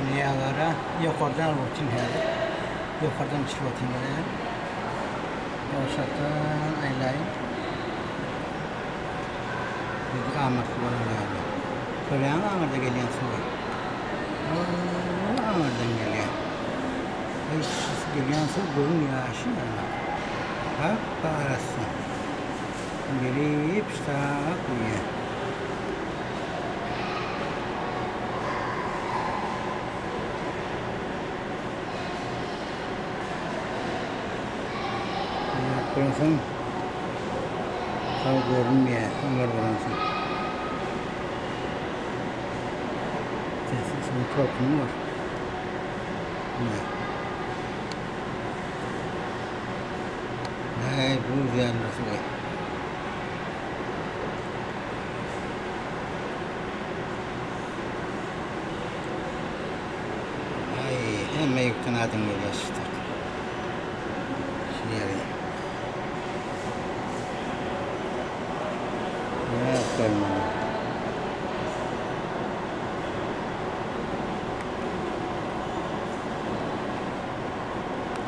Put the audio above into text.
Niagara ýokardan alyp otyryn häzir. Ýokardan düşüp otyryn görýän. Ýowşakdan aýlaýyn. Ýedi amatly bolar ýaly. Görýäňmi aňyrda gelýän suwy? O aňyrdan gelýär. Eý, şu gelýän suw göwün ýaşy ýaly. Hapba arassa. Gelip ştak guýýar. Bolansoň sag görünmeýär, ymgyr bolansoň. Sesi suwuň tolkuny bar. Ine. Äý, buz ýaly suwy. Aý, hemme ýurtdan adam gelýär şu tak. Şu ýere. Ýa, görmeli.